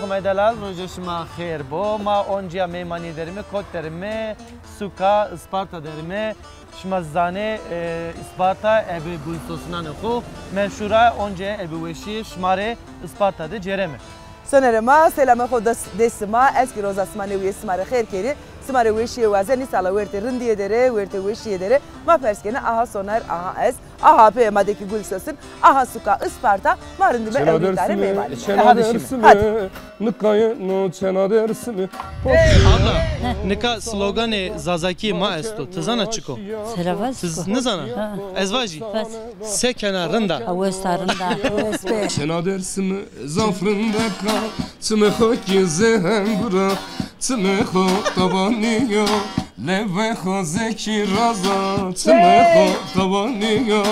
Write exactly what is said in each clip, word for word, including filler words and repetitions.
May delal, rojê şima xêr bo. Ma oncîya meymanîye derîme, kot derîme, suka Isparta derîme. Şima zanê, e, Isparta ebe gulsosinanê xo meşhur a, oncê ebe weşîye şima rê Isparta de cêreme. Sonerê ma, selamê xo des-, dê sima, ez kî roza sima newîye sima rê xêr kerî, sima rê weşîye wazenî, sala wertê rindîye de rê, wertê weşîye de rê. Ma pers kenê, aha Soner, aha ez. Aha peyê ma de kî gulsosin, aha suka Isparta, ma rindîme ewro îta rê meymanî. Çena Dersime, hadi şimdi, çena hadi. Dersime, nika yeno çena Dersime. Abla, nika sloganê Zazakî ma esto. Ti zana çik o? Sera vaj. Ti z-, nizana? Ha. Ez vajî. Vaj. Se kena rinda. A, westa rinda. Wes be. Çena Dersime, zaf rindek a. Çimê xo kî zê hembira, çimê xo tawanî yo, lewê xo zê kîraz a, çimê xo tawanî yo,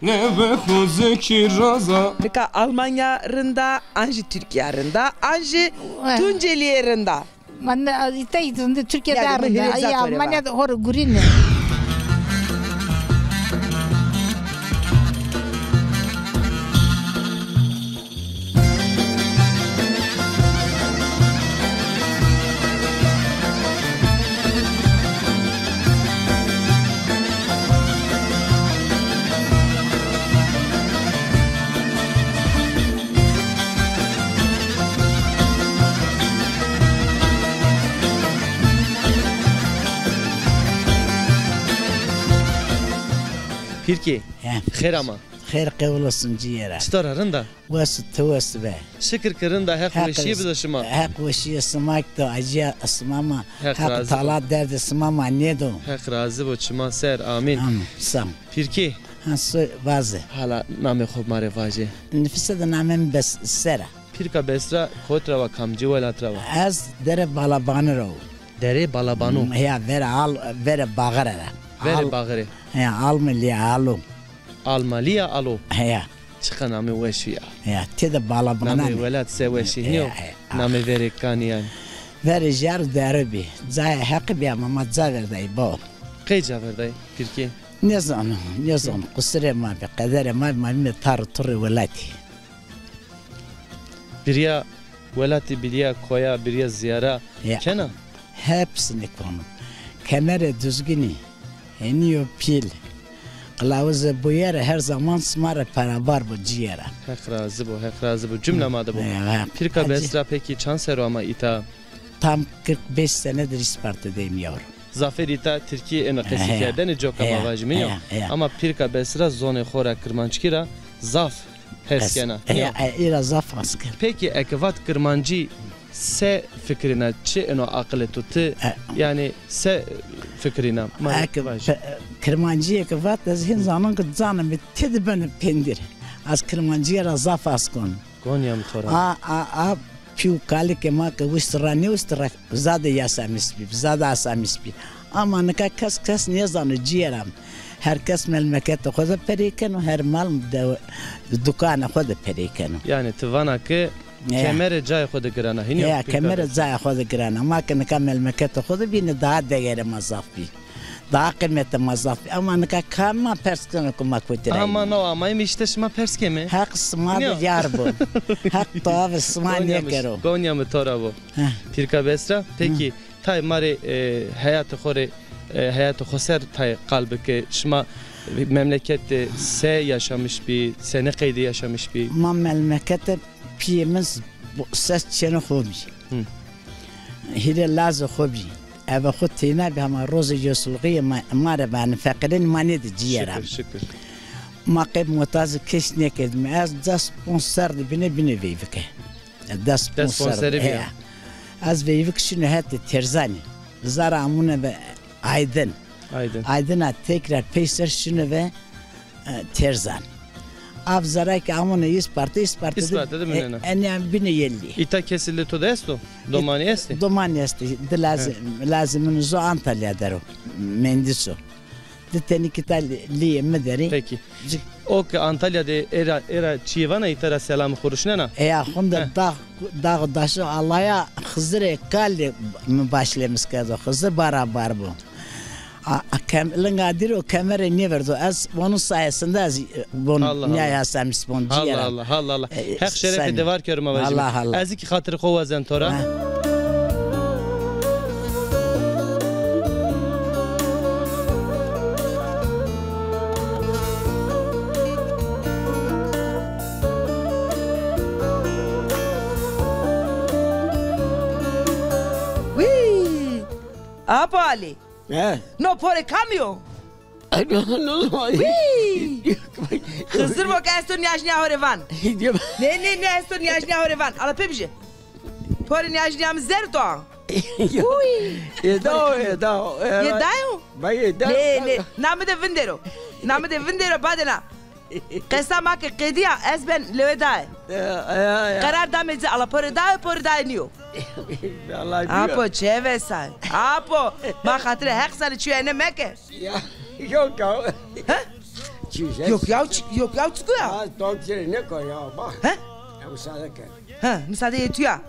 lewê xo zê kîraz a. Nika Almanya rind a, an jî Tirkîya rind a, an jî Tuncelîye rind a? Ma ne, îta î rinde, Tirkîya de rind a. Ay, Almanya de hor gurîne. Pîrkê, xêr ama. Xêr qewul olsun cîyera. Çita ra, rind a? Wes, ti wes be. Şikir ke rind a, Heq weşîye bido şima. Heq weşîye sima kî do, acîya sima ma, Heq Tala derdê sima ma nêdo. Heq razî bo, çima ser, amîn. Amîn. Sam. Pîrkê. Ha, so vaze. Hala namê xo ma rê vaje. Nifise de namê mi Bes-, Sera. Pîrka Besra kot ra wa, kamcî welat ra wa? Ez Derê Balabanî ra wo. Derê Balabanu. Hmm, ya, verê Al-, verê Baxire ra. Verê Baxire. Ya, Almalîya Alo. Almalîya Alo. Heya. Çiqa namê weş bî ya. Ya, têde Balabananê. Namê welat se weş î, nîyo? Namê verê kanî yanî. Verê jar û dere bî. Cayê Heqî bî ama ma ca verdayî bo. Qey ca verdayî, Pîrkê? Nêzano, nêzano. Qusurê ma bî, qederê ma bî, ma bîme tar û turrê welatî. Bîrîya welatî, bîrîya koya, bîrîya zîyara kena? Hepsini kono. Kemerê Duzginî, henî yo pîl, qilawuzê buyere her zaman sima rê berabar bo cîyera. Heq razî bo, Heq razî bo. Cumla ma de bo. Pîrka Besra pekî çand serr o ama îta? Tam kırk beş senedir Isparta'dayım yavrum. Zafêr îta tirkî êno qesî kerdene, coka ma vajîme, nîyo? Ama Pîrka Besra zonê xo ra, kirmanckî ra zaf hes kena, nîyo? Î ra zaf hes kena. Pekî eke vat kirmancî, se fikirîna, çi êno aqilê to, ti yanî se fikirîna? Ma vaj. Kirmancîye ke vat, ez hîn zanon ke canê mi têde beno pêndîr. Ez kirmancîye ra zaf hes kon. Gonya mi to ra. A, a, a, pî û kalikê ma ke wişt ra nêwişt ra, zade yaşamış bî, zade aşamış bî. Ama nika kes kes nêzano cîyera mi. Her kes melmeketê xo de perey keno, her mal de dukanê xo de perey keno. Yanî ti vana ke kemerê cayê xo de giran a, hînî yo? Ya, kemerê cayê xo de giran a. Ma ke nika melmeketê xo de bîne, daha değerê ma zaf bî. Daha qîmetê ma zaf bî. Ama nika kam ma pers keno ke ma kotî ra yîme? Ama no amayîme îşte şima pers keme. Heq sima de yar bo. Heq tawa ve sima nêkero. Gonya mi to ra bo. Pîrka Besra, pekî tayê ma rê, e, heyatê xo rê, e, heyatê xo ser tayê qal bike. Şima memleket de se yaşamış bî, senî qeyde yaşamış bî? Ma memlekete pîyê mi s-, bo-, ses çênê xo bî. Hîrê lazê xo bî. Eve xo teyna bî, hema rozê yosulxîye ma, ma rê vanê feqîrênî ma nêdî cîyera. Şikir, şikir. Ma qey motazê kes nêkerdîme. Ez des ponc serr de bîne, bîne Veyvike. Des ponc serr de bîya. Ez Veyvik şîne hetê Terzanî. Zara amune ve Aydin. Aydin. Aydin a tekrar peyser şîne ve e, Terzan. Av zara kî amune Îsparta, Îsparta de, Îsparta de mînena. E, enîya bîne yelî. Îta kesî lê to de esto? Domanî estê? Domanî estê. Di lazim, lazimîn zo Antalya der o. Mendîs o. Di tenî kî ta lîyê mi der ê. Pekî. O ke Antalya de ê ra, ê ra çîyê vana, îta ra selamê xo ruşnena? Eya, honde dağ, dağ daşo Allaya Xizirê kalê mi başlemiş kerdo. Xizir barabar bo. A, a, kem-, linga dîro kemerê nêverdo. Ez onun sayesinde ez, e, bon, Allah Allah. Nîya yasamis bon, Allah cîyera. Allah, Allah Allah. E, Heq şerefê de var kero ma vajîme. Allah Allah. Ez ki xatirê xo wazen to ra. Ha. Wî! Apo Alî. He. No porê kamî yo? Ay, no, no, no. Wî! Xizir vo ke ez to nîyajnîya ho rê van. Nê, nê, nê, ez to nîyajnîya ho rê van. Ala pê bijê. Porê nîyajnîya mi zerr to a. Wî! Ê dao, ê dao. Yê dayo? Ba yê dao. Nê, nê. Na mi de vindero. Na mi de vindero, badê na. Qesa ma ke qedîya, ez ben lewe daye. Ya, ya, ya. Qerar dame ci, ala porê daye, porê daye nîyo. Vallahi bilmiyorum. Apo, çi hevesay. Apo, ma xatirê Heq ser çîyo ene meke. Ya, yok ya. He? Çi şey? Yok ya, çi-, yok ya, çiko ya? Ha, tam seni ne koy ya, bak. He? Ya, müsaade ke. Ha, müsaade yê tu ya.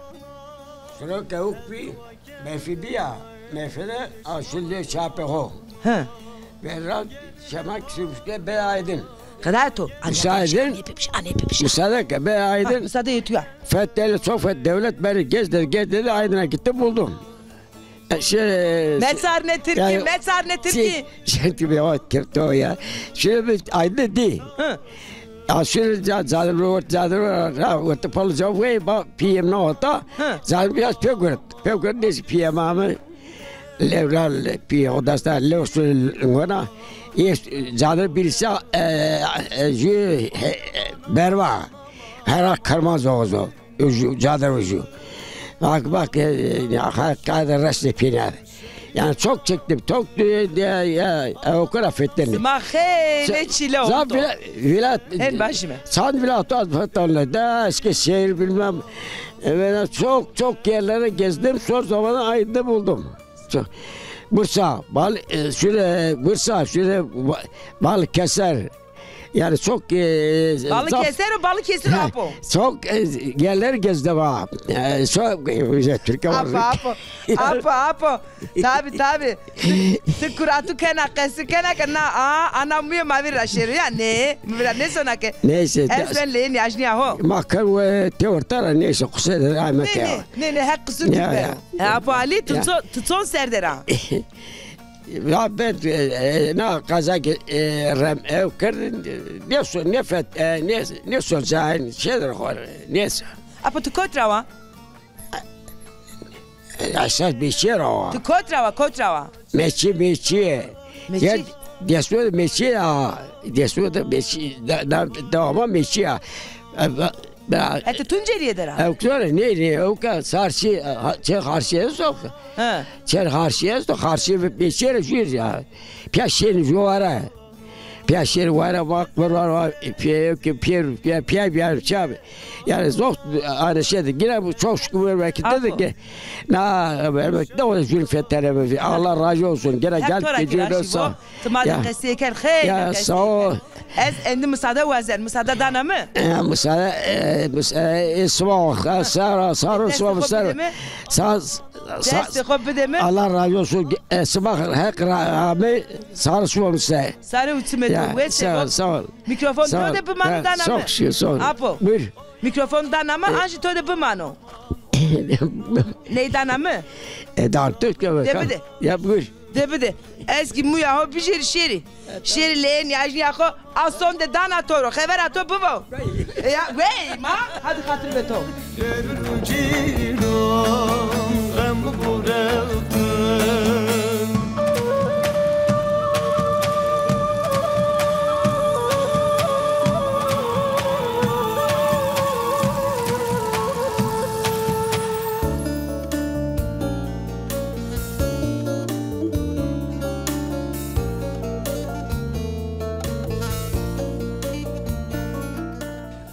Siro ke ukpi, mefi biya, mefi de aşil de çapê ho. Ha. Berra şemak sürüste be aydın. Qedaye to. Müsaade edin. Anê pepişi, anê pepişi. Müsaade ke be aydın. Ha, müsaade yê tu ya. Fetheli, çok feth devlet beri gezdi, gezdi de Aydın'a gitti buldum. E, şey, me çarne Tirkî, ya, me çarne Tirkî. Şey, şey, ya, kepto ya. Şöyle bir ayda di. Hı. Ya, şöyle ca-, cadır ro, cadır ro, ra, orta palı ca, vey, ba, piyem ne olta. Hı. Cadır biraz pek gurt. Pek gurt neyse piyem ama. Levral, piyem o dasta, lev su, ngona. Yes, cadır birisi, e, e, jü, he, e, berva. Her hal karmaz oğuzu. Ucu, cadar ucu. Bak, bak, e, e, ya, ha, kayda rastı piner. Yani çok çektim, çok, e, e, e, e, o kadar fetlendim. Sima xeylê çile oldu. Vila, vila, en başime. San vila to az fetlendim. Da Eskişehir bilmem. E, ben çok, çok yerlere gezdim. Son zamanı Aydın'da buldum. Çok. Bursa, Bal, e, şöyle, Bursa, şöyle, Ba-, Balıkesir. Yani çok, e, Balıkesir, zaf-, o Balıkesir, ha, apo. Çok, e, yerler gezdim ha. E, çok, e, güzel Türkiye var. Apo, apo. Apo, apo. Tabi, tabi. Ti kuratu kena, qesi kena ke na, a, ana muye ma vîr ra şêro ya, ne? Mi vîr ra nêsona ke. Neyse. Ez ben leyê nîyajnîya ho. Ma ken we te orta ra neyse, qusê de, ay me ke. Ne, ne, ne, heq qusur ya, ya. E, apo Alî, tu ço-, tu çon ser der a? Ya ben, e, e, na qaza ke, e, rem ew kerdin, e, ne so-, ne fet, e, ne, ne so cahin, şeydir xor, ne so. Apo tu kot ra wa? E, esas Meçîye ra wa. Tu kot ra wa, kot ra wa? Meçî, Meçîye. Meçî? Ya, desto de Meçîye ya. Desto de Meçî, da, da, dewama Meçîye ya. E, ba-, Ba-, Hetê Tuncelîye der a? Ewk zor e, nê, nê, ewka sarşî, ha, çer harşî esto. He. Çer harşî esto, harşî ve peşêre jûr ya. Pîya şêrî jû ware. Pîya şêrî ware, bak, bir var, var, pîya, pîya, pîya, pîya, pîya, çab. Yani zor, hani şey de, yine bu çok şükür bu vakit dedi ki, na, ne o jûr fetere be. Allah razı olsun. Gene gel, gecî sağ. Ti ma de qesey kerd, xeylê qesey kerd. Ya, sağ ol. Ez endî misade wazen, misade dana mi? E, misade, e, mis-, e, e, sima, e, sara, sara, sima, misade. Destê xo bide mi? Sa-, sa-, destê xo bide mi? Allah razı olsun. E, sima, Heq ra-, amê, sara sima misade. Sare û çimê to, wesê xo. Sağ ol, sağ ol. Mîkrofon to de bimano, dana mi? Çok şükür, sağ ol. Apo. Buyur. Mîkrofon dana mi, an jî to de bimano? Ney dana mi? E, dan tu ke. De bide. Ya, buyur. De bide. Ez kî muya ho bijêrî şêrî. Şêrî leyê nîyajnîya xo a son de dana to ro. Xevera to bibo. Ya, wey ma, hadi xatir be to.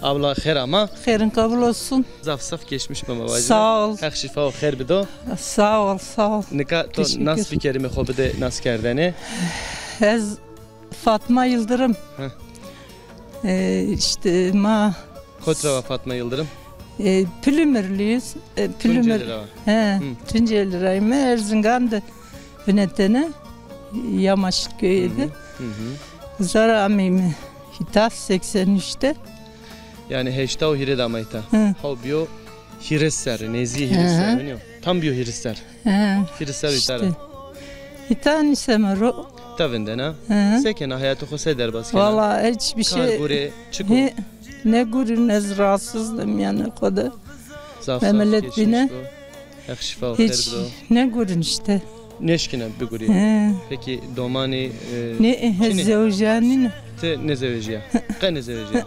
Abla, xêr ama. Xêrin kabul olsun. Zaf zaf geçmiş bima vajîme. Sağ ol. Heq şîfa û xêr bido. Sağ ol, sağ ol. Nika to nas bikerîme, xo bide nas kerdene. Ez Fatma Yıldırım. Heh. E, işte ma... Kot ra wa Fatma Yıldırım? E, Pülümürlüyüz. E, Pülümür. Tunceli ra wa. He, Tunceli rayme, Erzingan de vinetene. Yamaç köyü de. Hı hı. Zara ameyme hîta seksen üçte. Yani heşta û hîrê de ama hîta. Hı. Haw biyo hîris serrî, nêzî hîris serrî, biniyo. Tam biyo hîris serrî. Hı. Hîris serrî hîta ra. Hîta nîseme ro. Ta vindena. Hı. Se kena, heyatê xo se derbas kena? Valla hiçbir şey. Kar gurê, çik o? Ne gurî, ne rahatsızdım yani o kadar. Zaf zaf geçmiş bu. Heq şîfa û xêr bido. Hiç ne gurîn işte. Nêşkîne bigurî. He. Peki domanî, e, ne, he, zewjanîne. Ti nêzewejîya. Qe nêzewejîya.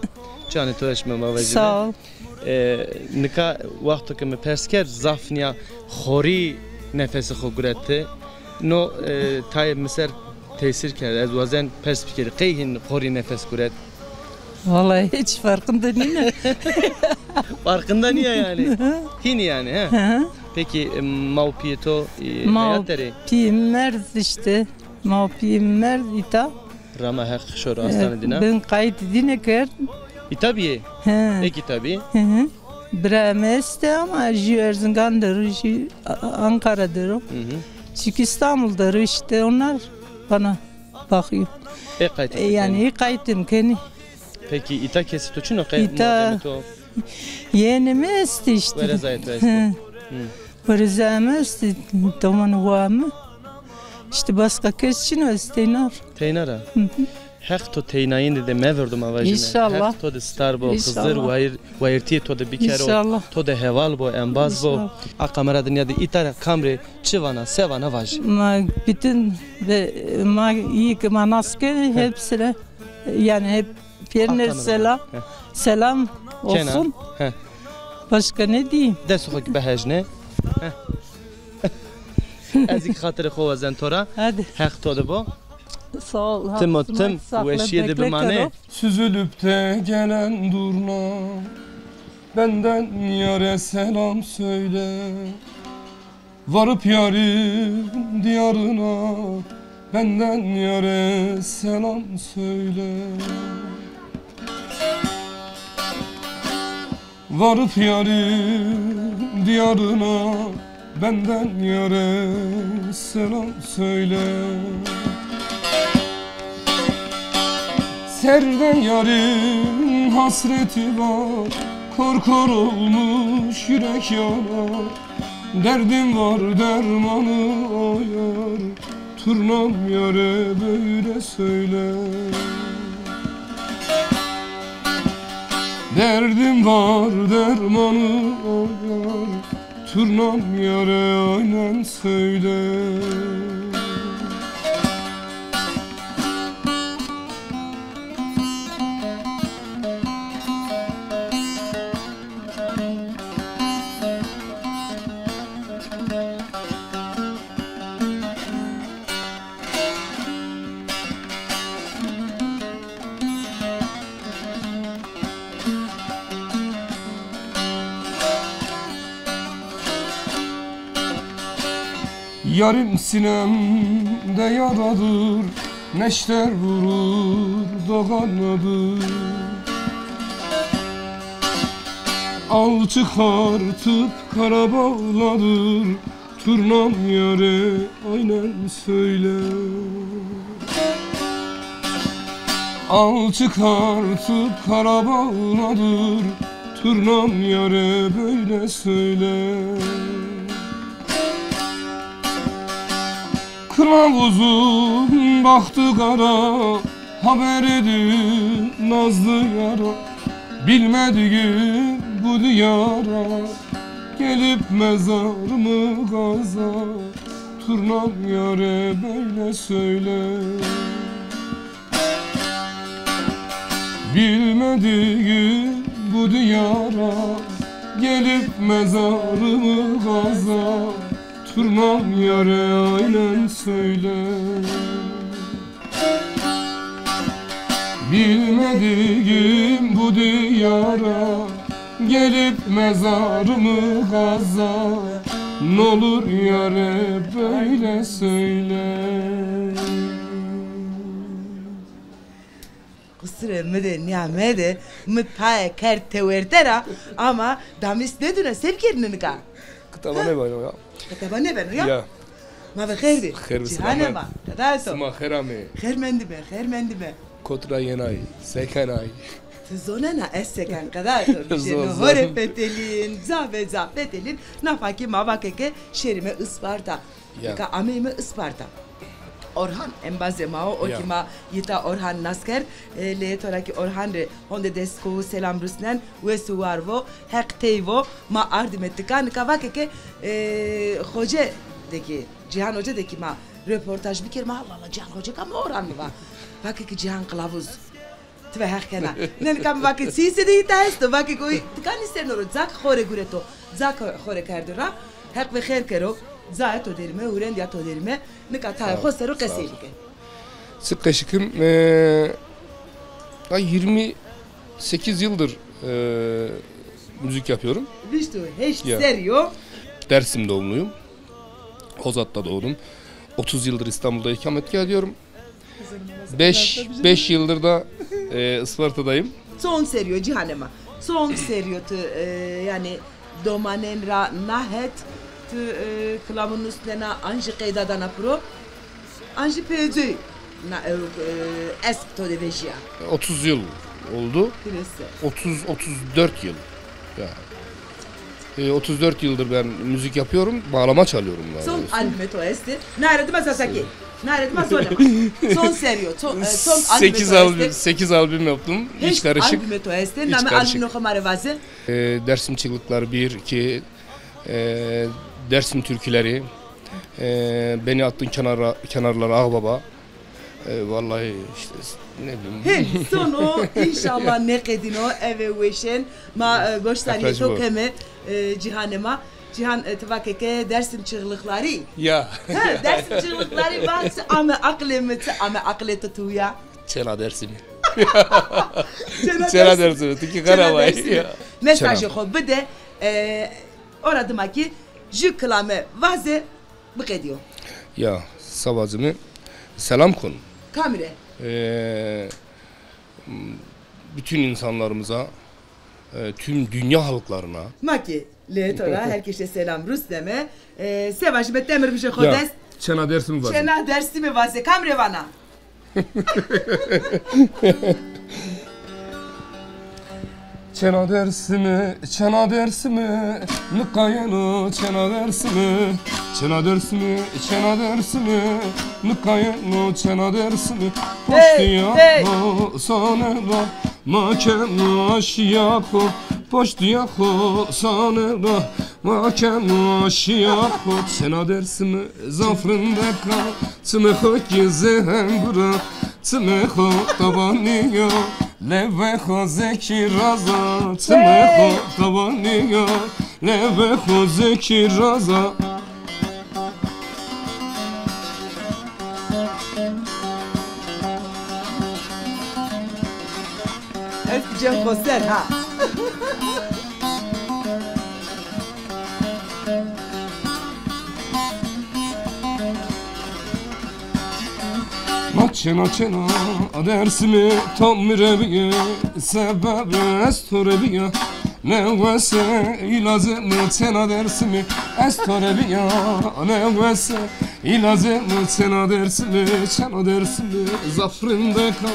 Canê to weş be, ma vajîme. Sağ ol. E, nika wexto ke mi pers kerd, zaf nîya xorî nefesê xo guret ti. No, e, tayê mi ser tesîr kerd. Ez wazen pers bikerî. Qey hîn xorî nefes guret? Vallahi hiç farkında nîme. Farkında nîya yani. Hînî yani, he? Hı hı. Peki, e, ma û pîyê to, e, heyat der ê? Ma û pîyê merd işte. Ma û pîyê merd îta. Rama Heq şoro astane dîna. Bin qayt dîne kerd. Îta bîyê? He. Ê kî îta bî? Hı hı. Bira mi estê ama jü Erzingan der o, jü A-, Ankara der o. Hı hı. Çünkü İstanbul der o işte, onlar bana bakıyor. Ê qaytê to kenî? E, yani ê qaytê mi kenî. Peki îta kesê to çin o, qey muharremê to? Yeğenê mi estê işte. Werezayê to estê. Hı. Hı. Werezayê mi estê, domanê wa mi. İşte başka kes çin o, ez teyna ra. Teyna ra. Hı hı. Heq to teynayîne de meverdo, ma vajîme. İnşallah. Heq to de star bo, Xizir wayîr, wayîrtîyê to de bikero. İnşallah. To de heval bo, embaz bo. İnşallah. A kamera de nîya de îta ra kam rê çi vana, se vana vajî. Ma bütün ve ma iyi ki ma nas kenî, hepsine, yani hep birine selam. Selam olsun. Başka ne diyeyim? Dest xo ki behejne. Heh. Ez kî xatirê xo wazen to ra. Hadi. Heq to de bo. Sağ ol. Tim o tim weşîye de bimane. Süzülüp de gelen durna, benden yare selam söyle. Varıp yarın diyarına, benden yare selam söyle. Varıp yarın diyarına, benden yare selam söyle. Serde yarın hasreti var, kor kor olmuş yürek yanar. Derdim var dermanı o yar, turnam yare böyle söyle. Derdim var dermanı o yar, turnam yare aynen söyle. Yarım sinemde yaradır, neşter vurur dağanadır. Al çıkartıp kara bağladır, turnam yare aynen söyle. Al çıkartıp kara bağladır, turnam yare böyle söyle. Kılavuzun bahtı kara, haber edin nazlı yara. Bilmediğim bu diyara, gelip mezarımı kaza, turnam yare böyle söyle. Bilmediğim bu diyara, gelip mezarımı kaza, turnam yare aynen söyle. Bilmediğim bu diyara, gelip mezarımı kaza, n'olur yare böyle söyle. Qusurê mi de, nîya mede, mi taye kerd tewerte ra, ama damîs nêdune, se bikerîne nika? Kitaba nêbeno ya. Kitaba nêbeno ya? Ya. Ma ve xêr bî. Xêr bî, selamet. Cîhanê ma, qeda to. Sima xêr amê. Xêr mendîme, xêr mendîme. Kot ra yenay, se kenay? Ti zonena ez se ken, qeda to. Zor, zor. Hore fetelîn, zaf ê zaf fetelîn. Nafa kî ma vake ke şêrîme Isparta. Ya. Nika ameyme Isparta. Orhan embazê ma o, o kî ma yita Orhan nas kerd. E, leyê to ra kî Orhan rê honde dest kowu selam rusnen, wes û war vo, Heq tey vo, ma ardîme tika, nika vake ke, e, Xoce de kî, Cîhan Hoce de kî ma roportaj bikerîme, Allah Allah, Cîhan Hoce kam, Orhan mi va. Vake ke Cîhan Qilavuz. Ti ve Heq kena. Ne nika mi vake sî sede îta esto, vake ke oy tika nîseno ro, ca ke xo rê gureto, ca ke xo rê kerdo ra, Heq ve xêr kero, cayê to derîme, hurendîya to derîme, nika tayê xo ser o qesey bike. Sağ ol. Sağ ol. Çi qesey kim, e, ben yirmi sekiz yıldır, e, müzik yapıyorum. Vîst û heşt serrî yo. Dersim doğumluyum. Hozat'ta doğdum. Otuz yıldır İstanbul'da ikamet ediyorum. Beş, beş yıldır da, e, Isparta'dayım. Çond serrî yo Cîhanê ma? Çond serrî yo ti, e, yanî domanên ra na het ti, e, kilamûn nusnena an jî qeyda dana piro, an jî pêcûy na, e, e, esk to de vejîya? Otuz yıl oldu. Otuz, otuz dört yıl. Ya. E, otuz dört yıldır ben müzik yapıyorum, bağlama çalıyorum daha doğrusu. Çond albumê to estê? Nare dima Sasakî. Nare dima zone ma. Çond serrî yo, ço-, e, çond albumê to estê? Sekiz albüm, sekiz albüm yaptım. Üç karışık. Heşt albumê to estê. Namê albumê xo ma rê vaze. E, Dersim Çığlıkları bir, iki, e, Dersim Türküleri, e, Beni Attın Kenara, Kenarlara Agbaba. E, vallahi işte, ne bileyim. Hê, son o, înşallah nêqedîno, eve weşên. Ma, e, goşdarîyê to keme, e, Cîhanê ma. Cîhan, e, ti vake ke Dersim Çığlıkları. Ya. He, Dersim Çığlıkları va, çi ame aqilê mi, çi ame aqilê to tuya? Çêna Dersimî. Çêna Dersimî. Çêna Dersimî, ti kî qerawayî. Mesajê xo bide, e, ora dima kî jü kilame vaze, biqedîyo. Ya, sawazimi selam kon. Kamî rê? Ee, bütün insanlarımıza, e, tüm dünya halklarına. Ma kî lê to ra her keşe selam rusneme. E, se vajîme, temir bijê xo dest. Çêna Dersimî vaze. Çêna Dersimî vaze. Kamî rê vana? Çêna Dersimî, çêna Dersimî, nika yeno çêna Dersimî. Çêna Dersimî, çêna Dersimî, nika yeno çêna Dersimî. Hey, hey. Poştîya xo sane ra, ma keno aşîya xo. Poştîya xo sane ra, ma keno aşîya xo. Çêna Dersimî, zaf rindek a. Çimê xo kî zê hengûr a, çimê xo tabanî yo, lewê xo zê kîraz a. Çimê xo tabanî yo, lewê xo zê kîraz a. Ez cem xo ser ha. Ma çêna çêna Dersimî, to mi rê bîye, sebeb ez to rê bîya. Ne wes ê îlacê mi çêna Dersimî, ez to rê bîya. Ne wes ê îlacê mi çêna Dersimî, çêna Dersimî, zaf rindek a.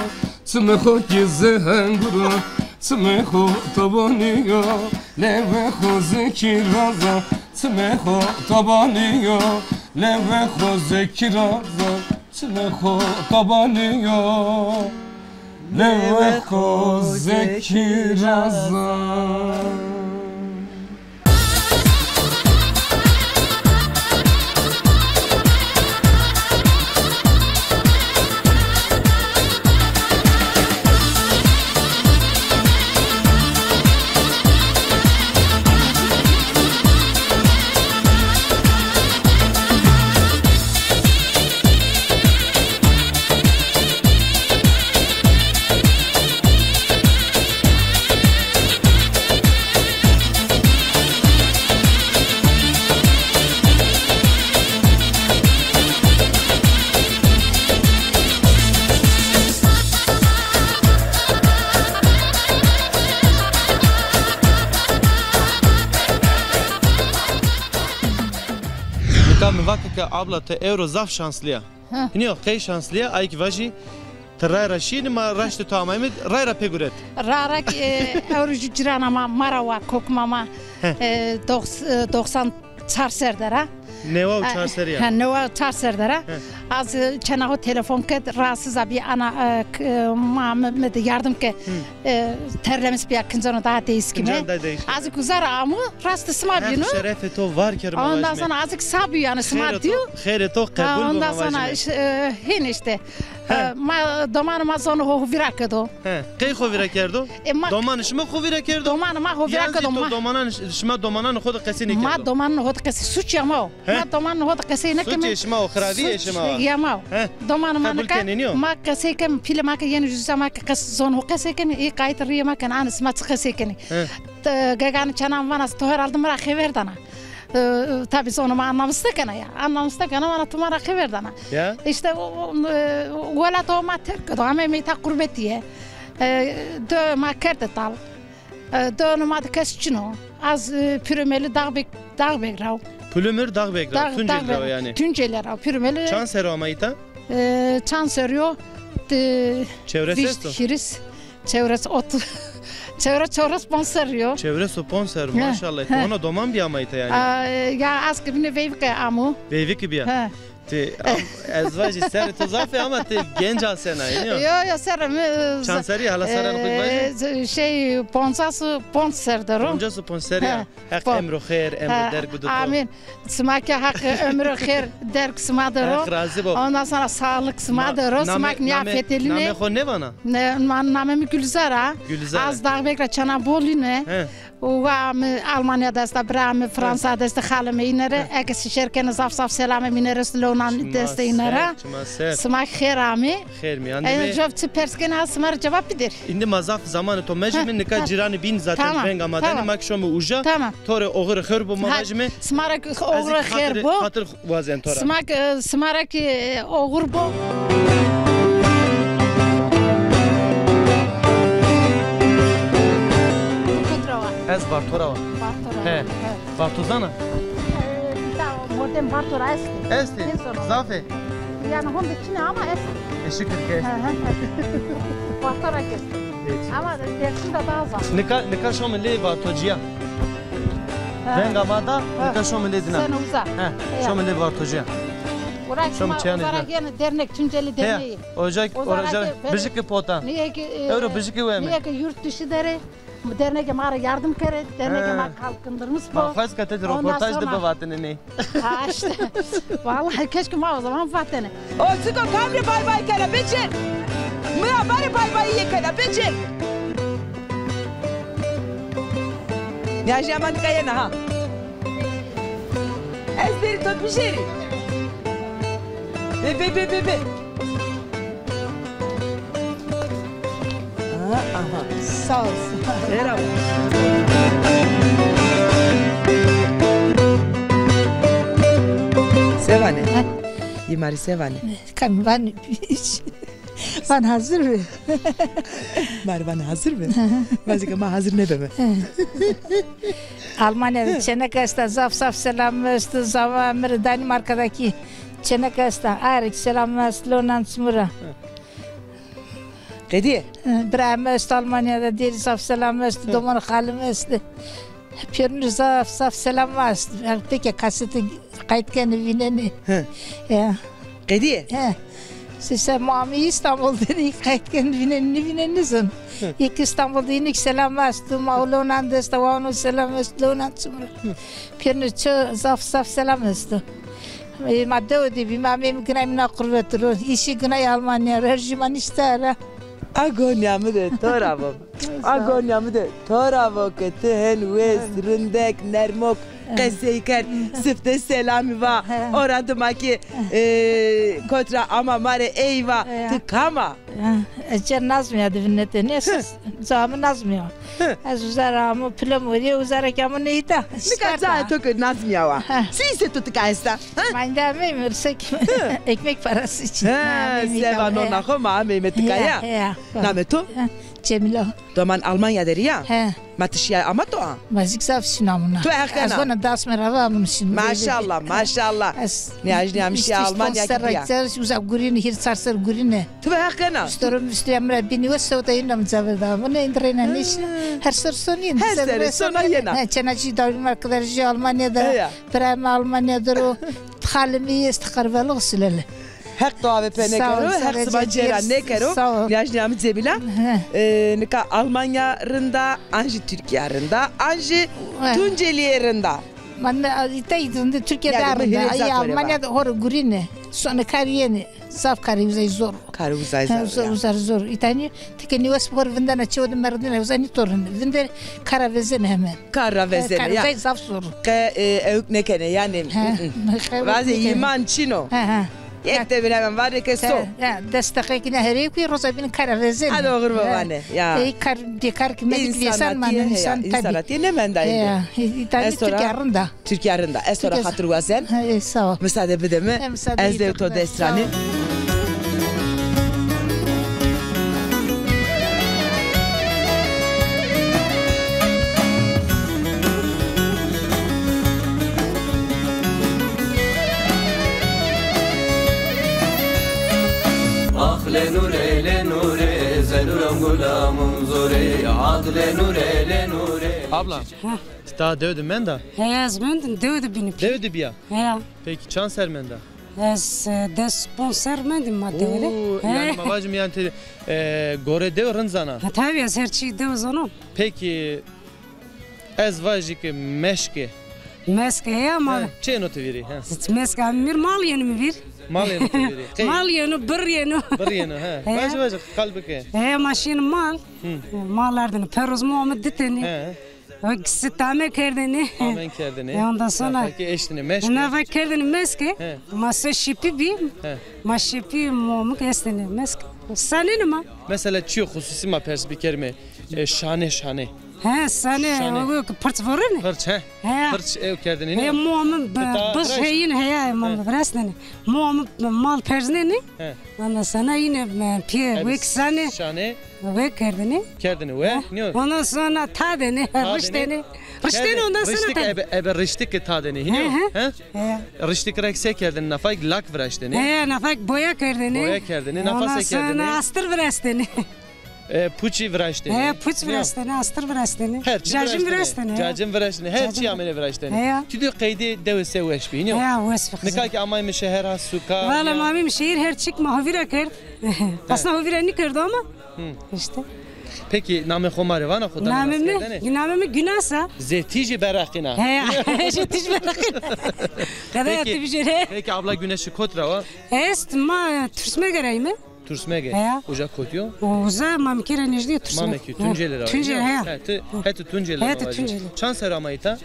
Çimê xo kî zê hengûr a, çimê xo tabanî yo, lewê xo zê kîraz a. Çimê xo tabanî yo, lewê xo zê kîraz a. Çimê xo tabanî yo, lewê xo zê kîraz a. Mi vake ke abla ti ewro zaf şanslı ya. Hı. Nîyo, qey şanslı ya, ay ki vajî, ti ray ra şînî, ma raştê to amayîme, ray ra pê guret. Ra ra ki, e, ewro jû cîrana ma, ma ra wa, kokma ma, e, dox-, e, doxsan çar ser der a. Newa û çar serî ya. Ha, newa û çar ser der a. He. Az, e, çêna xo telefon kerd, rahatsız a bî, ana, e, k-, e, ma, mi, mi de yardım ke, e, terlemiş bîya, kinceno daha değişkime. Kincan daha değişkime. Az ki uza ra amo, rastê sima bîno. Heq şerefê to var kero. Ondan sonra az ki sa bîyo, yanî sima dîyo. Xeyrê to qebul bo. Ondan sonra, e, hên îşte. He. E, ma, domanê ma zonê xo vîra kerdo. He. Qey xo vîra kerdo? E, ma... Domanê şima xo vîra kerdo? Domanê ma xo vîra kerdo. Yan zî to ma domanan, şima domananê xo de qesey nêkerdo? Ma domananê xo de qesey, suç ya ma o. He? Ma domananê xo de qesey nêkeme. Suçê şima o, xirabîyê şima o. Suç ya ma o. He. Domanê ma nika, ma qesey kem, pîlê ma ke yenê jû ca ma ke qes-, zonê xo qesey kenê, ê qayîtê rîyê ma kenê, anê sima çi qesey kenê. He. Te, geganê çêna mi vana, to herhalde mi ra xever dana. E, tabî zonê ma anlamiste kena ya. Anlamiste kena, vana to ma ra xever dana. Ya. Îşte o, o, e, welatê ma terk kerdo, ameyme îta qurbetîye. E, dewe ma kerde tal. E, dewanê ma de kes çin o. Az, e, Pürümeli Dağbek, Dağbek ra wo. Pülümür Dağbek ra, Tunceli ra wo yanî. Tunceli ra wo, Pürümeli. Çand serrî ama îta? E, çand serrî yo? Çewres esto? Vîst, hîris, çewres, otuz, çewres, çewres ponc serrî yo. Çewres û ponc serrî, maşallah. He. Ti hona doman bî ama îta yanî. A, ya, az ke bîne veyvike amo. Veyvike bîya? He. Ti, am, ez vajî serrê to zaf ê ama ti genc asena, nîyo? Yo, yo, serrê mi, e, çand serrî, hala serranê xo vajî? E, şey, poncas û ponc ser der o. Poncas û ponc serrî ya. He. Heq emro xêr, emro derg bido to. Amîn. Sima ke Heq emro xêr, derg sima der o. Heq razî bo. Ondan sonra sağlık sima der o. Sima ke nîyafetelînê. Namê xo nêvana? Ne, ma-, namê mi Gülzar a. Gülzar. Az Dağbek ra çêna Bolîne. He. Wa mi Almanya de esta, bira mi Fransa de esta, xalê mi îne rê. He. Eke şî şêr kenê, zaf zaf selamê mi îne rê, lew nan de esta îne ra. Çima ser, çima ser. Sima xêr amê. Xêr mîyan de. Eger cof çi pers kenê, ha sima rê cewab biderî. Îndî ma zaf zamanê to mejîme, nika cîranê bîn zaten venga ma danê, ma kî şome uca. Tamam. To rê oxirê xêr bo ma vajîme. Sima ra kî oxirê xêr bo. Xatir wazen to ra. Sima kî, sima ra kî, e, oxir bo. Kotî ra wa? Ez Varto ra wa. Varto ra wa. He. He. Varto zana? E, îta mordem Varto ra estê. Estê? Zaf ê? Yanî honde çin ê ama estê. E, şikir ke estê. He, he. Varto ra kî estê. Ama Dêrsim de daha zaf. Nika, nika şome lê Vartocîya. He. Venga ma da, nika şome lê dîna. Sen uza. He, şome lê Vartocîya. Ora şome çênê dîna. Ora gene dernek, Tunceli Derneği. He, oca, ora bijikî pota. Niye ki, e, ewro bijikî weme. Niye ki yurt dışı der ê. Dernegê ma rê yardım kerê, dernegê ma kalkındırmış bo. Ma xwest ke ti röportaj de bivatêne ney. Ha işte. Vallahi keşke ma o zaman vatêne. O çiko kam rê bay bay kena, bicir. Mi ra ma rê bay bay yê kena, bicir. Nîyajîya ma nika yena ha. Ez bêrî to bijêrî. Bê, bê, bê, bê, bê. Aha, aha. Sağ olsun. Merhaba. Se vanê? Ha? Yê ma rê se vanê? Kam van, van hazır mı? Ma rê van hazır mı? Vazî ke ma hazır nêbeme. Almanya de çêneke esta, zaf zaf selam esto, zava mi rê Danimarka de kî çêneke esta. Aye rê kî selam esto, lonan çimû ra. Qedîye? Bira mi esto Almanya de, dêrî zaf selam esto, domanê xalî mi esto. Pêrunî zaf zaf selam esto. Pêke kasete qayt kenê, vînenê. Hı. Ya. Qedîye? He. Sise ma amê Îstanbul de, nî qayt kenê vînenê, nêvînenê nêzon. Hı. Yê kî Îstanbul de yînê kî selam esto, ma lonan de esta, wa ono selam esto, lonan çimû ra. Hı. Pêrunî ço zaf zaf selam esto. E, ma dewe de bîme, ameyme ginay mi na qurbet ro. Îşî ginay Almanya ro, her jû ma nişte ra. A gonîya mi de to ra vo. A gonîya mi de to ra vo ke ti hen wes, rindek, nermok qesey kerd, sifte selamî va. He. Ora de ma kî, e, kot ra ama ma rê ey va. He. Ti kam a? Ez ci rê Nazmîya de vînenê, nêsas. Ca mi Nazmîya. Hı. Ez uza ra amo, pilo mi werîye, uza ra kî amo nê îta. Nika cayê to ke Nazmîya wa. Hı. Çi îsê to tika esta? Hı? Ma îndî ameyme, sek ekmek parası için. Hı, seva nona xo ma ameyme tika ya. Namê to? Hı. Cemîla. Doman Almanya der î ya? He. Ma ti şîya ama to a? Ma zik zaf şîna muna. Tu heq kena. Ez vana das me ra va munu şîn. Maşallah, maşallah. Ez nîyaj nîyam şîya Almanya kî bîya. Uza gurîne, hîr çar ser gurîne. Tu heq kena. Storum üstüne mi ra bînî we sewda yîna mi caver da. Bunu indireyna nêşîna. Her ser sonîn. Her ser sona yena. He, çena jî dawî mi arkadaş jî Almanya da. He ya. Bira mi Almanya der o. Xalê mi estî qerbelox silele. Heq to ave pê nêkero, Heq sima cêra nêkero. Nîyaj nîyamî Cemîla. E, nika Almanya rind a, an jî Tirkîya rind a, an jî Tuncelîye rind a? Ma ne, îta î rind a, Tirkîya de rind a. Ay Almanya de hor gurîne. Sona kar yenê. Zaf karê uzay zor. Karê uzay zor. Uzay zor. Îtanî ti ke nîwes hor vindena çew de merdine uzay nîtorin. Vinde kara vezene hemen. Kar ra vezene ya. Karê uzay zaf zor. Qe, e, ewk nêkenê yanî. Vazê îman çin o. He, he. Yek de bîn hemen vare ke so. Ya, desteqekî ne herê kuy roza bîn kara vezene. Hadi oxir bavane. Ya. Ey kar, de kar ki medik vêsan mane însan tabi. Însanatîye nêmenda indi. Ya, îtanî Tirkîya rind a. Tirkîya rind a. Ez to ra xatir wazen. He, sağ ol. Misade bide mi. Ez de to dest ranî. Ax le nure, le nure, zenuram gulamum zore, ad le nure, le nure. Abla. Ha. Ti ta dew de menda? He, ez mendim, dew de bînî. Dew de bîya? He. Peki çand ser menda? Ez, e, des ponc ser mendim ma dew de. Oo, yanî ma vajim yanî ti, e, gore dew rind zana? Ha, tabi ez her çî dew zanon. Peki ez vajî ki meşke. Meşke ya ma. He, çi yeno ti vîrî? He. Meşke mi vîr mal yeno mi vîr. Mal yeno ti vîrî. Mal yeno, bir yeno. Bir yeno, he. He. Vajî, vajî, qal bike. He, ma şîn mal. Hı. Mal ardine, peroz mi omid ditene. He. Sitame kerdêne. Amen kerdêne. E, ondan sonra nafakî eştêne meşke. Nafakî kerdêne meşke. He. Ma se şipî bî. He. Ma şipî momik estêne meşke. Sanêne ma. Mesela çîyo xususî ma pers bikerîme. E, şane, şane. He, sane, şane. O pirç vorêne. Pirç, he. He. Pirç ew kerdêne. He, momik biz heyîn heya, momik virestêne. Momik mal perznêne. He. Ondan sonra yine, e, pîye wek sane. Şane. Wek kerdêne. Kerdêne we. He. Nîyo? Ondan sonra tadêne, riştêne. Riştêne ondan sonra tadêne. Ebe, ebe riştik ke tadêne. Hînî yo? He, he. He? He. Riştik rek se kerdêne? Nafak lak viraştêne. He, nafak boya kerdêne. Boya kerdêne. Nafak se kerdêne? Ondan sonra astir viraştêne. E, puçî viraştêne. He, puç viraştêne, astir viraştêne. Her çî viraştêne. Cacim viraştêne. Cacim viraştêne. Her çî amêne viraştêne. He ya. Ti dî qeydê dewe se weş bî, nîyo? He ya, weş bî. Nika ki amayme şeher ha suka. Valla ma ameyme şehir her çîk ma hovîra kerd. Aslında hovîra nîkerdo ama. Hı. Îşte. Peki namê xo ma rê vana xo? Namê mi, namê mi Güneş a. Zê tîjî beraqîna. He ya, zê tîjî beraqîna. Qedaya ti bijêre. Peki abla Güneşî kot ra wa? Est ma Tursmege ra yîme. Tursmege. He ya. Uca kotî yo? Uca Mamekî ra nêjdî yo Tursmege. Mamekî, Tuncelî ra. Tunceli, he ya. He, ti, he ti Tuncelî ra. He ti Tuncelî. Çand serrî ama îta?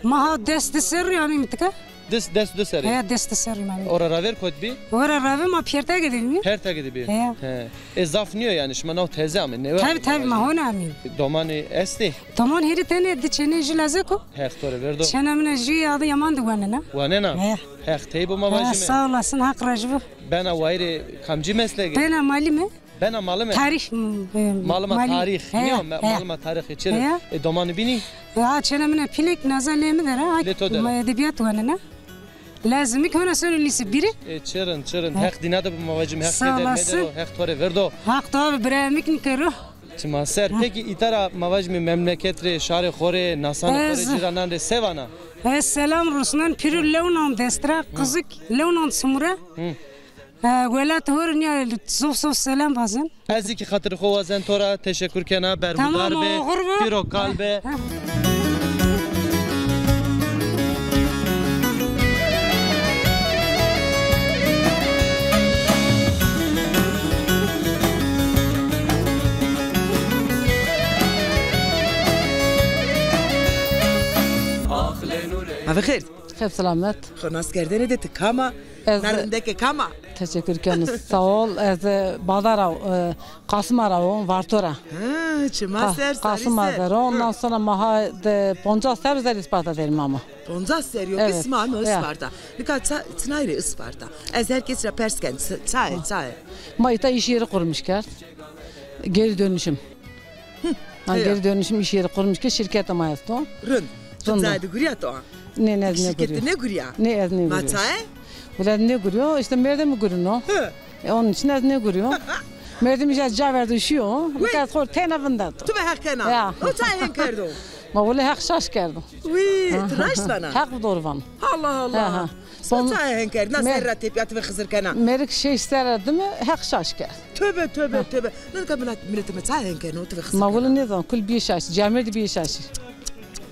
Ma ha des di serrî amîme tika. Des, des di serrî. He, des di serrî ma. Ora raver kot bî? Ora raver ma Pîyertege de bîme. Pîyertege de bî. He. He. E, zaf nîyo yanî, şima naw teze ame, newe. Tabi, tabi, ma hona amîme. Domanî estê? Doman hêrî tenê di çênê jû lazek o. Heq to rê verdo. Çêna mina jû adı Yaman de wanena. Wanena? He. Heq tey bo ma vajîme. Sağ olasın, Haq razî bo. Bena wayîrê kamcî meslege? Bena malîme. Bena malîme? Tarîx, m, e, malîma. Malîm. Tarîx. He, nîyo, he. Malîma tarîxî çi? He. E, domanî bînî? Ya, çêna mina pîlek Naza lê mi der a. Lê to der a. Ma edebîyat wanena. Lazimî ki hona seno lîse bîrî. E, çi rind, çi rind. He. Heq dîna de bi ma vajîme, Heq keder medero, Heq to rê verdo. Haq to abi birayê mi ki nîkero. Çima ser. Peki îta ra ma vajîme memleket rê, şarê xo rê, nasanê xo rê, cîranan rê se vana? Ez selam rusnan pîrû lewnan dest ra, qizik lewnan simû ra. Hı. E, welat hor nîya, zof zof selam vazen. Ez zî kî xatirê xo wazen to ra, teşekur kena, berxudar be, pîro kal be. Tamam, oxir bo. Ha, ha. Ma bi xêr. Xêr selamet. Xo nas kerdene de ti kam a? Ez na rindeke kam a? Teşekkür kenu. Sağ ol. Ez, e, Badara, e, Kasıma ra o, Varto ra. Ha, çima ser, Kasıma der o. Ondan sonra ma ha de poncas serr der Isparta derim ama. Poncas serr yo ki sima no Isparta. Nika ça-, çinay rê Isparta? Ez her kes ra pers ken, ça-, çaye, çaye? Ma îta iş yeri kurmuş kerd. Geri dönüşüm. Ha, geri dönüşüm iş yeri kurmuş ki şirkete ma esto. Rind. Rind. Ti cayê de gurîya to? Nê, nê, ez nêgurîyo. Şirkete nêgurîya? Nê, ez nêgurîyo. Ma çaye? Wele nêgurîyo, îşte merdemî gurîno. Hı. E, onun için ez nêgurîyo. Merdemî ja ca verdo şîyo. Nika ez xo rê teyna vinderdo. Tu be heq kena. Ya. O çaye hen kerdo? Ma wele heq şaş kerdo. Wî, ti raşt vana? Heq bi doğru vano. Allah Allah. Ha, ha. Çaye hen kerd? Na serra tepîya ti ve Xizir kena? Merik şeş serra dime heq şaş kerd. Tövbe, tövbe, tövbe. Nika milet, miletê mi çaye hen keno, ti ve Xizir kena? Ma wele nêzan, kul bîye şaş, camêrdî bîye şaş.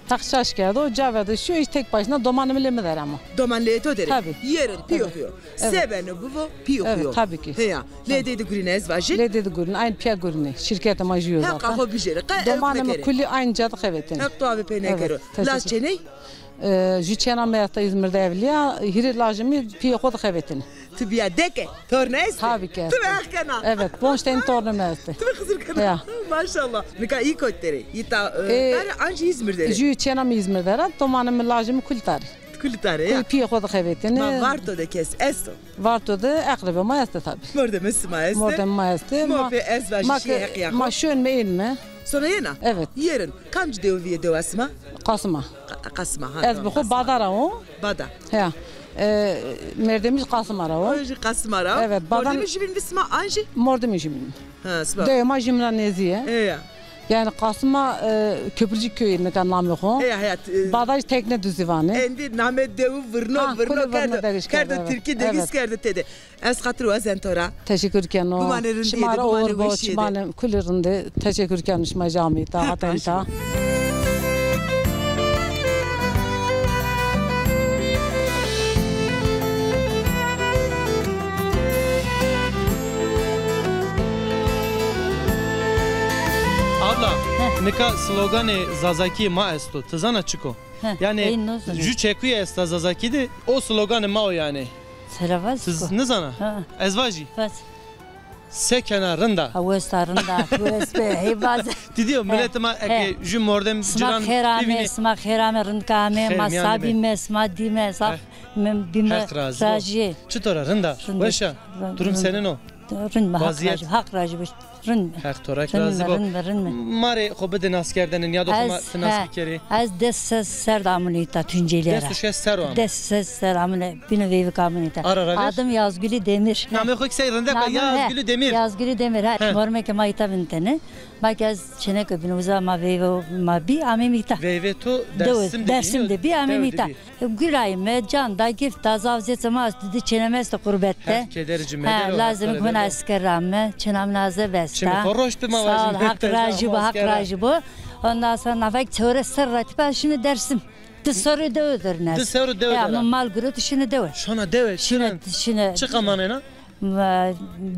Heq şaş kerdo, o ca verdo şîyo, îş tek başına domanê mi lê mi der ama. Doman lê to der ê? Tabii. Yerin, pîyo xuyo. Evet. Se beno bibo, pîyo xuyo. Evet, tabii ki. Heya. Lê dê de gurîne ez vajî? Lê dê de gurîne, aynı pîya gurîne. Şirkete ma jû yo zaten. Heqa xo bijêre. Domanê mi kulî aynı ca de xevetêne. Heq to ave pey nêkero. Evet, teşekkür. Laj çêney? E, jû çêna mi esta Îzmîr de evlîya, hîrê lajê mi pîyê xo de xevetêne. Ti bîya deke, torne estê? Tabii ki. Ti ve heq kena? Evet, ponc tenî tornê mi estê. Ti ve Xizir kena? Ya. Maşallah. Nika î kotî der ê? Îta, e, tarê ancî Îzmîr der ê? Jû çêna mi Îzmîr der a, domanê mi lajê mi kulî tarê. Kulî tarê ya. Kulî pîyê xo de xevetêne. Ma Varto de kes esto? Varto de eqrebê ma estê tabii. Mordemê sima estê? Mordemê ma estê. Ma pê ez vajî şî heq ya xo. Ma şonme ênme. Sona yena? Evet. Yerin. Kamcî dewe vîye dewa sima? Qasima. Qa-, Qasima, ha. Ez bi xo Bada ra wo. Bada. Ya. E, merdemî jî Qasima ra wo. O jî Qasima ra wo. Evet, Bada. Mordemî jumîn bi sima an jî? Mordemî jumîn. Ha, sima. Dewê ma jumîn ra nêzdî yê. E, ya. Yani Qasima, e, Köprücük köyü nika namê xo. Heya, heya, e, Bada jî Tekne Düzü vanê. Endî namê dewi virno, ha, virno kulî virno kerdo, derîş kerdo, kerdo, evet. Tirkî degîs kerdo tede. Ez xatir wazen to ra. Teşekkür keno. Gumanê rindî yê de, gumanê weşî yê de. Şima ra uğur bo, şima kulî rindî. Teşekkür keno şima camî ta, hatên ta. Abla, heh, nika sloganê Zazakî ma esto. Ti zana çik o? Heh, yanî, ey, no zana. Jû çekuye esta Zazakî de, o sloganê ma o yanî. Sera vaz ko. Ti nizana? Ha. Ez vajî. Vaz. Se kena, rind a? Ha, wes a, rind a. Wes be, hey vaz. Ti dîyo, he, miletê ma eke jû mordem ciran bibînê. Sima xêr amê, sima xêr amê, rind ke amê, ma sa bîme, sima dîme, zaf bîme rajî. Çitor a, rind a? Weş a? Durum senên o? Rind me, Heq rajî, Heq rajî bo. Rind me. Heq to ra kî razî bo. Rind me, rind me. Ma rê xo bide naskerdene, nîyado xo ma ti nas bikerê. Ez des ses ser de amune îta Tuncelîye ra. Des û şeş ser o ama. Des ses ser amune, bîne veyvik amune îta. Ara ra ver. Adım Yazgülü Demir. Namê xo kî sey rindek o, Yazgülü Demir. Yazgülü Demir, ha. Mormekê ma îta vintene. Ma kî ez çêneke bîne, uza ma veyve ma bî, amême îta. Veyvê to Dersim de bî? Dersim de bî, amême îta. Gul ayme, can da, gift da, zaf zêçe ma di çêneme esto qurbet de. Heq keder ci medero. Ha, lazim hona esker ra ame, çêna mi naze vesta. Çimê xo roşt bi, ma vajî. Sağ ol, Heq rajî bo, Heq rajî bo. Ondan sonra navak çewres serr ra tipa şine Dersim. Di serrî dewe der ine. Di serrî dewe der a. Ya, mi mal gureto şine dewe. Şona dewe, şine, şine. Çiqa manena?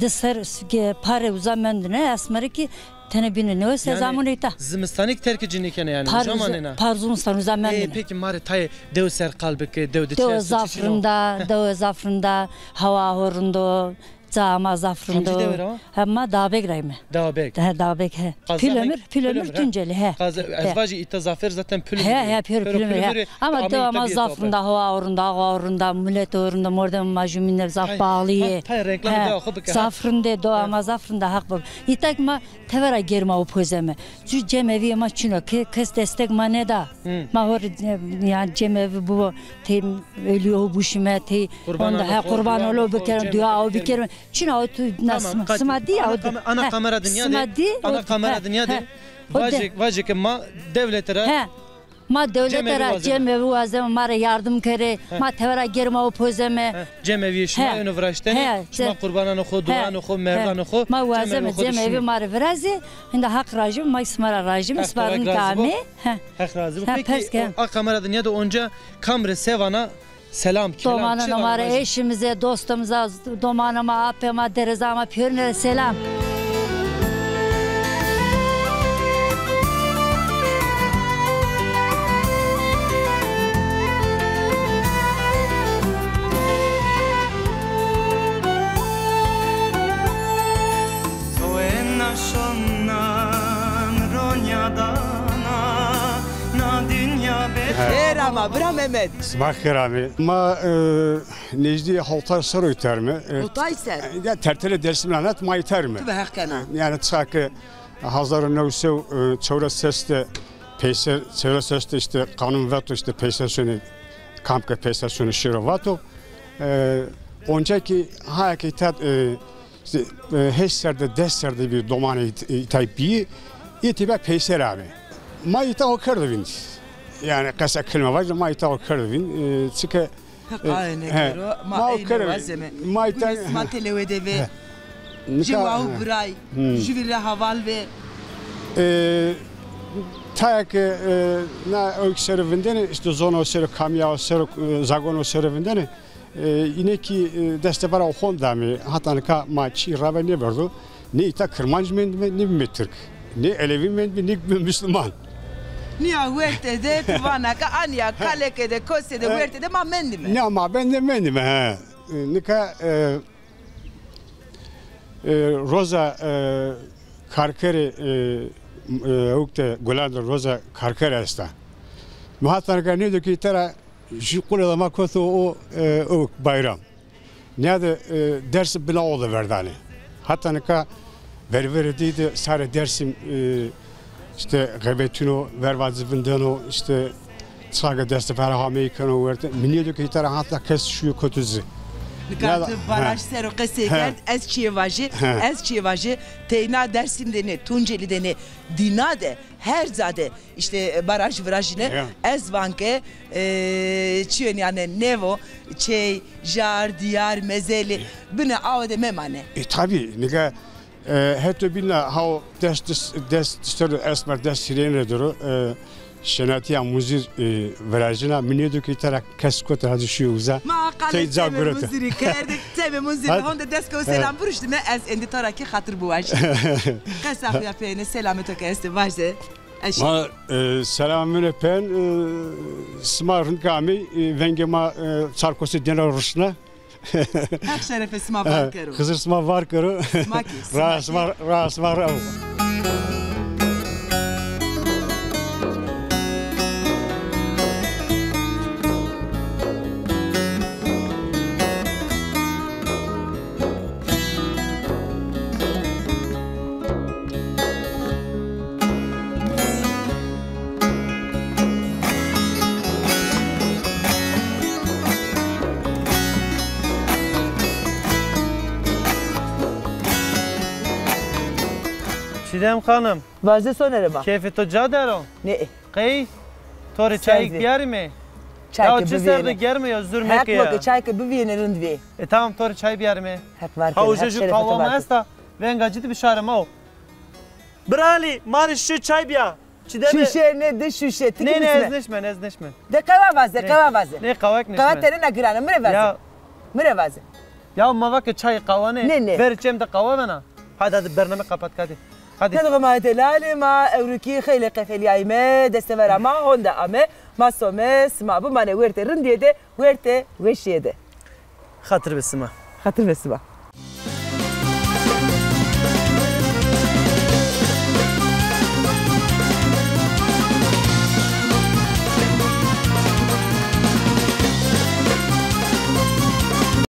Di serr ke pare uza mendine, esmere kî tenê bîne newes, ez amune îta. Zimistanî kî terkê ci nêkena yanî, uza manena? Par zimistan uza mendine. E, peki ma rê tayê dewe ser qal bike, dewe de çi esto, çi çin o? Dewe zaf rind a, dewe zaf rind a, hewa ho rind o, ca ma zaf rind o. Kamcî dewe ra wa? He, ma Dawbeg ra yîme. Dawbeg. He, Dawbeg, he. Pîlemir, Pîlemir, Tuncelî, he. Ez vajî îta zafêr zaten Pîlemir. He, he, Pîlemir, he. Ama dewa ma zaf rind a, hewa ho rind a, awa ho rind a, milet ho rind a, mordemê ma jumîne zaf bağlı yê. Tay, tay reklamê dewa xo bike. Zaf rind ê, dewa ma zaf rind a, Heq bo. Îta kî ma tevera germa û pozeme. Jû cemevîyê ma çin o, ke kes destek ma nêda. Ma ho rê, e, yanî cemevî bibo, tey ölüyê ho buşîme, tey onda, he, qurban olo bikerîme, dua ho bikerîme. Çin a, o tu na sima dî ya, o ana kamera de nîya de. Ana kamera de nîya de. Vajê, vajê ke ma dewlete ra, he, ma dewlete ra cemevî wazeme, ma rê yardim kerê, ma tevera germa û pozeme. He, cemevîyê şima êno viraştene, şima qurbananê xo, duayanê xo, merdanê xo, ma wazeme cemevî ma rê virazê. Hinda Heq rajî bo, ma sima ra rajîme, sima rind ke amê. Heq razî bo. Peki, a kamera de nîya de onca kam rê se vana? Selam, kelam, domanê ma rê, eşimize, dostumuza, domanê ma, apê ma, dereza ma, pîyorîne rê selam. Xêr ama, bira Mehmet. Sima xêr amê. Ma, e, nejdî hewtay serr o îta erme. E, hewtay serr? Ya, tertelê Dêrsim ra net ma îta erme. Ti be heq kena. Yanî çiqa ke Hezar û new sey û çewres ses de peyser, çewres ses de îşte qanûn veto, îşte peyser şonê, kam ke peyser şonê şêro vato. E, onca kî haya ke îta, e, îşte, e, heşt ser de, des ser de bî domanê ît-, îtay bîyî, îtî be peyser amê. Ma îta ho kerdo vînd. Yanî qesa kilme vajî, ma îta ho kerdo vînd. E, çike Heq aye nêkero, ma ey nêwazeme. Ma îta, Gulê sima têlewe de vê. Jê waw viray, jûvî rê heval vê. E, taya ke, e, na ewk ser o vindenê, îşte zono ser o, kamîya o ser o, e, zagono ser o vindenê, e, îne kî, e, destebera o honde amê, hata nika ma çî rabe nêverdo. Nê îta kirmanc mendîme, nê bîme tirk. Nê elewî mendîme, nê bîme musluman. Nîya werte de ti vana ke anîya kaleke de, kose de, werte de ma mendîme. Nîya ma bende mendîme, he. Nika, e, e, roza, e, karkerê, e, e, ewk de, Gulan de roza karkerê esta. Mi hata nika nêdo ke îta ra jû qule de ma koto o, e, ewk bayram. Nîya de, e, Dêrsim bina o de verdanê. Hata nika ververê dey de sarê Dêrsim, e, îşte xebetîno, verva ci vindeno, îşte çaxê destebera hameyî keno werte. Mi nêdo ke îta ra hata kes şîyo koto ci. Nika ti baraj ser o qesey kerd, ez çîyê vajî, ez çîyê vajî, teyna Dêrsim de nê, Tuncelî de nê, dîna de, her ca de. Îşte, e, baraj virajîne, ez van ke, e, çîyên yanî nêvo, çey, jar, dîyar, mezelî, binê awe de memanê. E, tabî, nika, e, heto bîna haw des, des, des ser o esmer, des hîrêyin rê der o, e, şenatîya muzîr, e, virajîna, mi nêdo ke îta ra kes kote hadi şîyo uza. Ma qalê çemê muzîrî kerdî, çemê muzîrî honde des ke o selam vuruştîme, ez êndî to ra kî xatir biwajî. Qesa xo ya peyêne, selamê to ke estê vaje. Ma, e, selamê pên, e, sima rind ke amey, e, vengê ma, e, çar kosê dêne ruşna. Heq şerefê sima var kero. Xizir sima var kero. Sima kî, sima kî. Raa sima, raa sima rew. Çiğdem Hanım. Vaze Sonerê ma. Keyfê to ca der o? Ne? Qey? To rê çayêk biyarîme? Çay ke bivîyêne. Ya çi ser de germ o ya, zûr meke ya. Heq bo ke çay ke bivîyêne rind vî. E tamam, to rê çay biyarîme. Heq var keno. Ha, uca jû qahwa ma esta. Venga ci de bişare ma o. Biralî, ma rê şûşe çay biya. Çi de mi? Şûşe ne, di şûşe. Ti kî nêşme. Nê, nê, ez nêşmen, ez nêşmen. De qehwa vaze, qehwa vaze. Nê, qehwek nêşmen. Qehwa tenê na giran a, mi rê vaze. Ya. Mi rê vaze. Ya ma va ke çay qehwa nê. Nê, nê. Verê çem de qehwa vena. Hadi, hadi, bername kapat, hadi. Hadi. Tedxo ma hetelalê ma, ewro kî xeylê qefelîyayîme, destevera ma honde ame, ma some, sima bimane wertê rindîye de, wertê weşîye de. Xatir be sima. Xatir be sima.